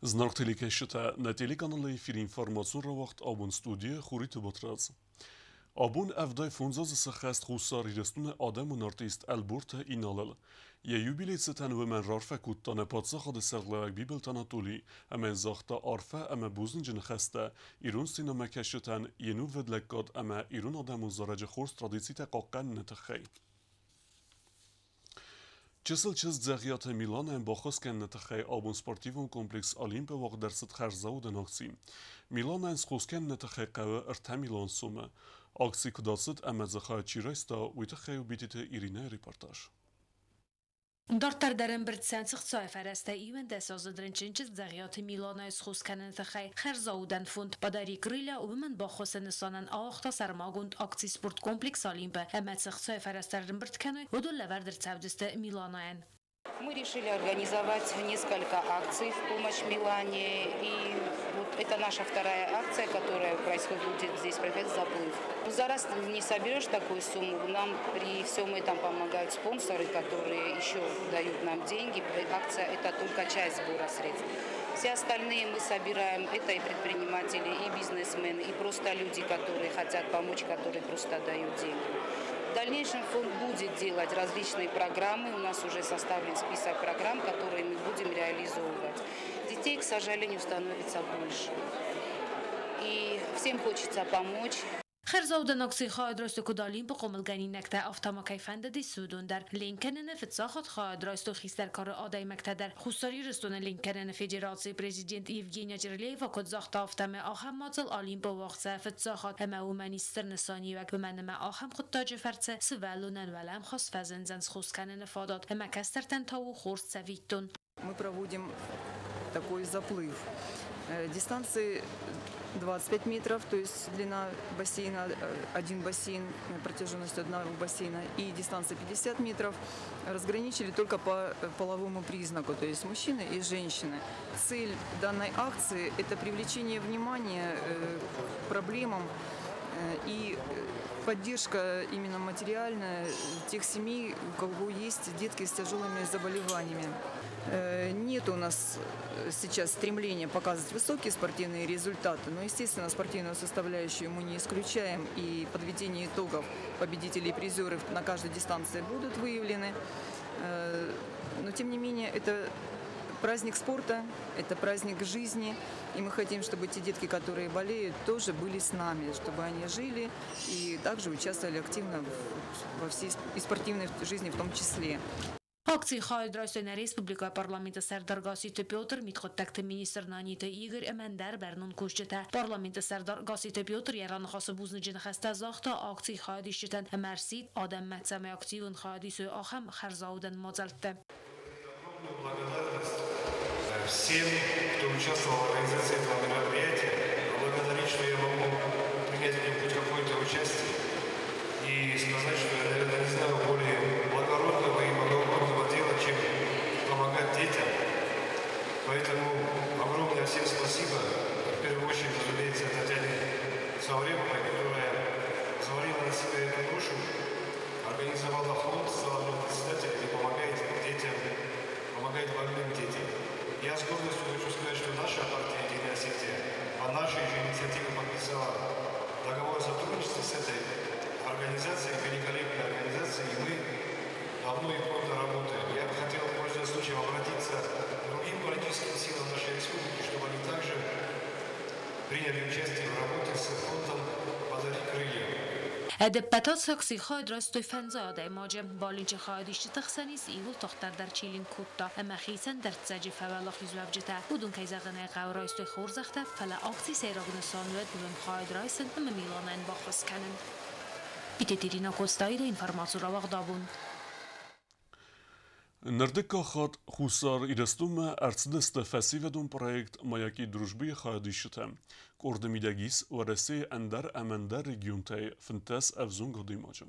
Зынаргъ телекӕсджытӕ, нӕ телеканалы эфиры информацион рауагъд абон студийы Хуриты Батрадз. Абон 75 азы сӕххӕст Хуссар Ирыстоны адӕмон артист Ӕлборты Иналыл. Йӕ юбилей цытӕн уымӕн раарфӕ кодта нӕ паддзахады сӕргълӕууӕг Бибылты Анатоли ӕмӕ йын загъта арфӕ ӕмӕ бузныджы ныхӕстӕ ирон сценӕмӕкӕсджытӕн йе нувыд лӕггад ӕмӕ ирон адӕмон зарӕджы хорз традицитӕ хъахъхъӕныны тыххӕй. Чысыл чызг Дзӕгъиаты Миланӕн баххуыс кӕныны тыххӕй абон спортивон комплекс Олимп-ы уагъд ӕрцыд хӕрзаудӕн акци. Миланӕн схос кӕныны тыххӕй хъӕуы 3 миллион сомы. Акци куыд ацыд ӕмӕ дзы хайад чи райста, уый тыххӕй у Битеты Иринӕйы репортаж. Дарддӕр дӕр ӕмбырд сӕ ӕхцайы фӕрӕзтӕ 11 аздзыд рынчын чызг Дзӕгъиаты Миланайы схос кӕныны тыххӕй хӕрзаудӕн фонд «Подари крылья» уымӕн баххуысы нысанӕн ауагъта сӕрмагонд акци спорткомплекс «Олимп-ы» ӕмӕ цы ӕхцайы фӕрӕзтӕ ӕрӕмбырд кӕной, уыдон лӕвӕрд ӕрцӕудзысты Миланайӕн. Мы решили организовать несколько акций в помощь Милане. И вот это наша вторая акция, которая происходит, будет здесь проходить заплыв. За раз не соберешь такую сумму. Нам при всем этом помогают спонсоры, которые еще дают нам деньги. Акция – это только часть сбора средств. Все остальные мы собираем, это и предприниматели, и бизнесмены, и просто люди, которые хотят помочь, которые просто дают деньги. В дальнейшем фонд будет делать различные программы. У нас уже составлен список программ, которые мы будем реализовывать. Детей, к сожалению, становится больше. И всем хочется помочь. Хӕрзаудӕн акцийы хайад райстой куыд Олимп-ы хъомылгӕнинӕгтӕ, афтӕ ма кӕй фӕндыдис, уыдон дӕр. Ленк кӕныны фыццаг хатт хайад райстой хистӕр кары адӕймӕгтӕ дӕр. Хуссар Ирыстоны ленк кӕныны федерацийы президент Евгения Черлеева куыд загъта, афтӕмӕй ахӕм мадзал Олимп-ы уагъд цӕуы фыццаг хатт ӕмӕ уымӕн ис стыр нысаниуӕг, уымӕн ӕмӕ ахӕм хъуыддаджы фӕрцы сывӕллонӕн уӕлӕмхас фӕзындзӕн схос кӕныны фадат ӕмӕ кӕстӕртӕн та у хорз цӕвиттон. Мы проводим такой заплыв. Дистанции 25 метров, то есть длина бассейна, один бассейн, протяженность одного бассейна, и дистанция 50 метров разграничили только по половому признаку, то есть мужчины и женщины. Цель данной акции – это привлечение внимания к проблемам и поддержка именно материальная тех семей, у кого есть детки с тяжелыми заболеваниями. Нет у нас сейчас стремления показывать высокие спортивные результаты, но, естественно, спортивную составляющую мы не исключаем, и подведение итогов победителей и призеров на каждой дистанции будут выявлены. Но, тем не менее, это праздник спорта, это праздник жизни, и мы хотим, чтобы те детки, которые болеют, тоже были с нами, чтобы они жили и также участвовали активно во всей и спортивной жизни в том числе. Акцийы хайад райстой нӕ республикӕйы парламенты сӕрдар Гасситы Петр, мидхъуыддӕгты министр Наниты Игорь ӕмӕ ӕндӕр бӕрнон кусджытӕ. Парламенты сӕрдар Гасситы Петр йӕ раныхасы бузныджы ныхӕстӕ загъта акцийы хайадисджытӕн ӕмӕ ӕрсидт адӕммӕ, цӕмӕй активон хайад исой ахӕм хӕрзаудӕн мадзӕлтты. Благодарность всем, кто участвовал в организации этого мероприятия, поблагодарить, что я могу принять в нем хоть какое-то участие, и сказать, что я, наверное, не знаю более благородного и богоугодного дела, чем помогать детям. Поэтому огромное всем спасибо. В первую очередь, разумеется, Татьяне Сауремовой, которая взвалила на себя эту ношу, организовала фонд, стала в нем председателем и помогает детям, помогает больным детям. Я с гордостью хочу сказать, что наша партия «Единая Осетия» по нашей же инициативе подписала договор о сотрудничестве с этой организацией, великолепной организацией, и мы давно и плотно работаем. Я бы хотел, пользуясь случаем, обратиться к другим политическим силам нашей республики, чтобы они также приняли участие в работе с фондом «Подари крылья». Ӕдӕппӕт ацы акцийы хайад райстой 500 адӕймаджы. Балинчы хайадисджыты хсӕн ис иууыл тагъддӕр чи ленк кодта ӕмӕ хицӕн дӕрддзӕджы фӕуӕлахизуӕвджытӕ. Уыдон, кӕй зӕгъын ӕй хъӕуы, райстой хорзӕхтӕ, фӕлӕ акцийы сӕйраг нысан уыд уым хайад райсын ӕмӕ Миланӕн баххуыс кӕнын. Битеты Ирина Костаида, информацион рауагъд «Абон». Ныр дыккаг хатт Хуссар Ирыстонмӕ ӕрцыдысты фӕсивӕдон проект «Маяки дружбы»-йы хайадисджытӕ. Къорды мидӕг ис Уӕрӕсейы ӕндӕр ӕмӕ ӕндӕр регионтӕй 15 ӕвзонг адӕймаджы.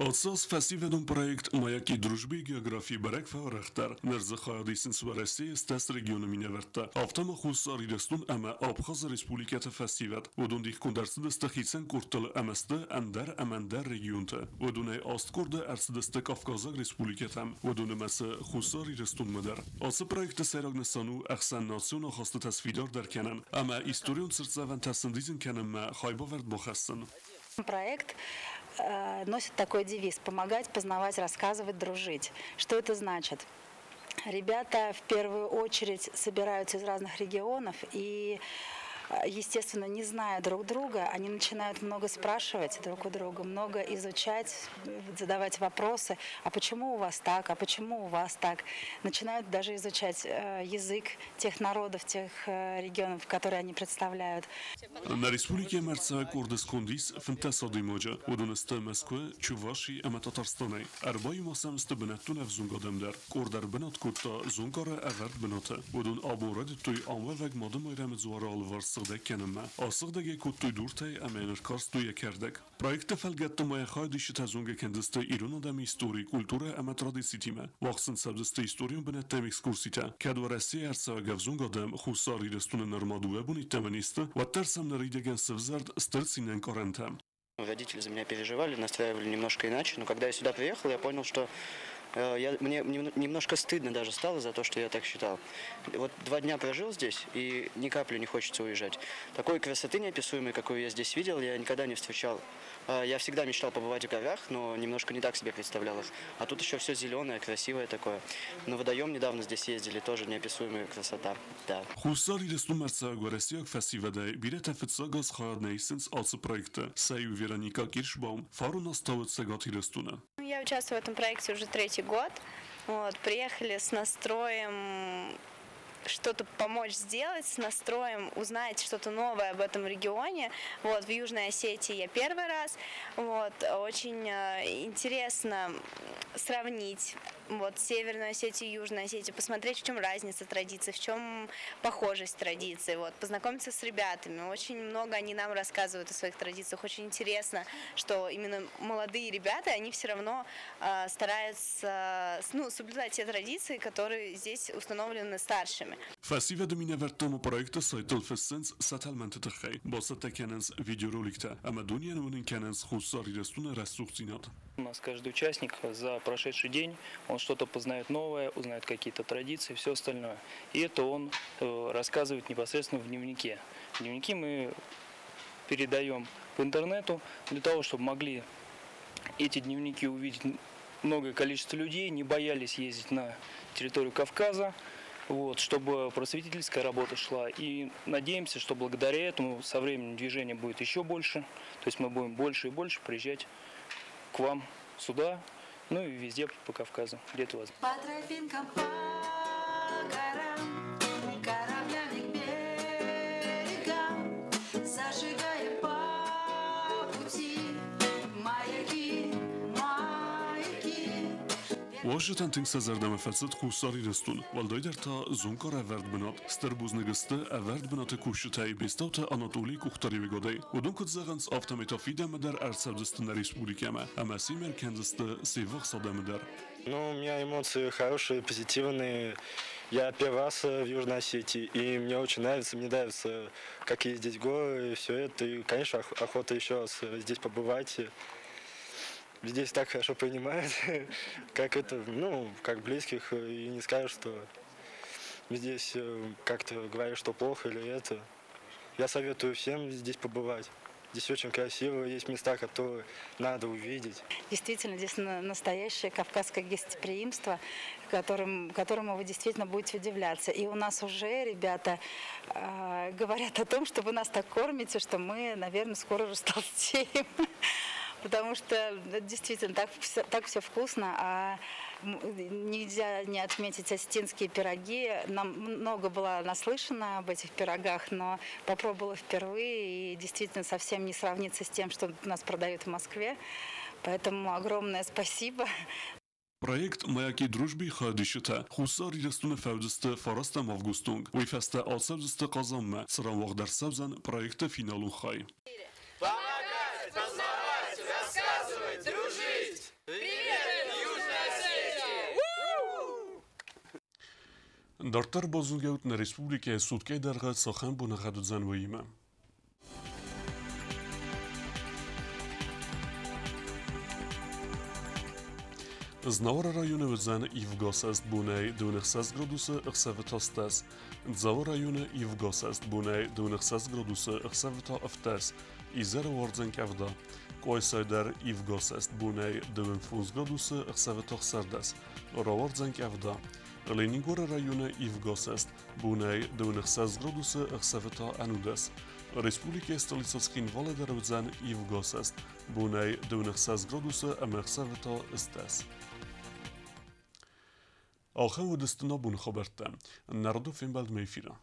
Ацы фӕсивӕдон проект «Маяки дружбы» географи бӕрӕг фӕуӕрӕхдӕр. Ныр дзы хайад исынц Уӕрӕсейы стӕс регионы минӕвӕрттӕ. Афтӕ ма Хуссар Ирыстон ӕмӕ Абхазы республикӕты фӕсивӕд. Уыдон дихгонд ӕрцыдысты хицӕн къордтыл ӕмӕ сты ӕндӕр ӕмӕ ӕндӕр регионты. Уыдонӕй аст къорды ӕрцыдысты Кавказаг республикӕтӕм, уыдоны нымӕцы Хуссар Ирыстонмӕ дӕр. Ацы проекты сӕйраг нысан у ӕхсӕннацион ахастытӕ сфидардӕр кӕнын ӕмӕ историон цыртдзӕвӕнтӕ сӕндидзын кӕнынмӕ хайбавӕрд бахӕссын. Проект носит такой девиз: помогать, познавать, рассказывать, дружить. Что это значит? Ребята в первую очередь собираются из разных регионов и, естественно, не зная друг друга, они начинают много спрашивать друг у друга, много изучать, задавать вопросы: а почему у вас так, а почему у вас так. Начинают даже изучать язык тех народов, тех регионов, которые они представляют. Нӕ республикӕмӕ ӕрцӕуӕг къорды сконды ис 15 адӕймаджы. Уыдон сты Мӕскуы, Чуваши ӕмӕ Татарстанӕй. Ӕрбаиу ма сӕм сты бынӕттон ӕвзонг адӕм дӕр. Къорд ӕрбынат кодта Зонгары ӕвӕрд бынаты. Уыдон абон райдыдтой ам уӕвӕг Мады Майрӕмы дзуары алыварс сыгъдӕг кӕнынмӕ. Асыгъдӕг ӕй кодтой дуртӕй ӕмӕ йын ӕркарстой йӕ кӕрдӕг. Проекты фӕлгӕтты ма йӕ хайадисджытӕ зонгӕ кӕндзысты ирон адӕмы истори, культурӕ ӕмӕ традицитимӕ. Уагъд сын цӕудзысты историон бынӕттӕм экскурситӕ. Кӕд Уӕрӕсейы ӕрцӕуӕг ӕвзонг адӕм Хуссар Ирыстоны нырма дыууӕ боны йеддӕмӕ не сты, уӕддӕр сӕм ныридӕгӕн сӕвзӕрд стыр цинӕнкъарӕнтӕ. Родители за меня переживали, настраивали немножко иначе, но когда я сюда приехал, я понял, что мне немножко стыдно даже стало за то, что я так считал. Вот 2 дня прожил здесь, и ни капли не хочется уезжать. Такой красоты неописуемой, какую я здесь видел, я никогда не встречал. Я всегда мечтал побывать в горах, но немножко не так себе представлял их. А тут еще все зеленое, красивое такое. На водоем недавно здесь ездили, тоже неописуемая красота. Да. Хуссар Ирыстонмӕ ӕрцӕуӕг уӕрӕсейаг фӕсивӕдӕй бирӕтӕ фыццаг аз хайад нӕ исынц ацы проекты. Сӕ иу Вероника Киршбаум фарон аз та уыд Цӕгат Ирыстоны. Я участвую в этом проекте уже третий год. Вот, приехали с настроем что-то помочь сделать, с настроем узнать что-то новое об этом регионе. Вот, в Южной Осетии я первый раз. Вот, очень интересно сравнить вот, Северную Осетию и Южную Осетию, посмотреть, в чем разница традиций, в чем похожесть традиций, вот, познакомиться с ребятами. Очень много они нам рассказывают о своих традициях. Очень интересно, что именно молодые ребята, они все равно стараются, ну, соблюдать те традиции, которые здесь установлены старшими. Фӕсивӕды минӕвӕрттӕ ма проекты сайтыл фыссынц сӕ тӕлмӕнты тыххӕй, бацӕттӕ кӕнынц видеороликтӕ ӕмӕ дунейӕн уынын кӕнынц Хуссар Ирыстоны рӕсугъддзинад. У нас каждый участник за прошедший день, он что-то познает новое, узнает какие-то традиции, все остальное. И это он рассказывает непосредственно в дневнике. Дневники мы передаем по интернету для того, чтобы могли эти дневники увидеть многое количество людей, не боялись ездить на территорию Кавказа, вот, чтобы просветительская работа шла. И надеемся, что благодаря этому со временем движение будет еще больше. То есть мы будем больше и больше приезжать к вам сюда, ну и везде по Кавказу, где это возможно. По тропинкам, по горам, кораблями к берегам, зажигая по пути маяки, маяки. Уазджытӕн тынг сӕ зӕрдӕмӕ фӕцыд Хуссар Ирыстон, уӕлдайдӕр та Зонкъары ӕвӕрд бынат. Стыр бузныг сты ӕвӕрд бынаты кусджытӕй Бестауты Анатолийы къухдариуӕгадӕй. Уыдон куыд зӕгъынц, афтӕмӕй та фидӕнмӕ дӕр ӕрцӕудзысты нӕ республикӕмӕ ӕмӕ семӕ ӕркӕндзысты се ввахс адӕмы дӕр. Ну, у меня эмоции хорошие, позитивные. Я первый раз в Южной Осетии, и мне очень нравится, мне нравится, какие здесь горы, и все это. И, конечно, охота еще раз здесь побывать. Здесь так хорошо принимают, как это, ну, как близких, и не скажешь, что здесь как-то говорят, что плохо или это. Я советую всем здесь побывать. Здесь очень красиво, есть места, которые надо увидеть. Действительно, здесь настоящее кавказское гостеприимство, которому вы действительно будете удивляться. И у нас уже ребята говорят о том, что вы нас так кормите, что мы, наверное, скоро растолстеем. Потому что действительно так все вкусно, а нельзя не отметить осетинские пироги. Нам много было наслышано об этих пирогах, но попробовала впервые и действительно совсем не сравнится с тем, что у нас продают в Москве. Поэтому огромное спасибо. Проект «Маяки дружбы» хайадисджытӕ Хуссар Ирыстоны фӕуыдзысты 9 августы онг. Уый фӕстӕ ацӕудзысты Хъазанмӕ, цыран уагъд ӕрцӕудзӕн проекты финалон хай. Помогать, познавать, рассказывать, дружить! Дарддӕр базонгӕут, нӕ республикӕйы суткӕйы дӕргъы цахӕм боныгъӕд уыдзӕн, уыимӕ. Знауыры районы уыдзӕн ивгӕ бонӕй 26 градусы, ӕхсӕвы та 10. Дзауы районы ивгӕ бонӕй 26 градусы, ӕхсӕвы та 17. Изӕры уардзӕн къӕвда. Къуайсайы дӕр ивгӕ бонӕй 25 градусы, ӕхсӕвы та 16. Рауардзӕн къӕвда. Ленингоры районы ивгӕ бонӕй 26 градусы, ӕхсӕвы та 11. Республикӕйы столицӕ Цхинвалы дӕр уыдзӕн ивгӕ бонӕй 26 градусы ӕмӕ ӕхсӕвы та 10. Ахӕм уыдысты нӕ боны хабӕрттӕ. Нӕ радон фембӕлдмӕ эфиры.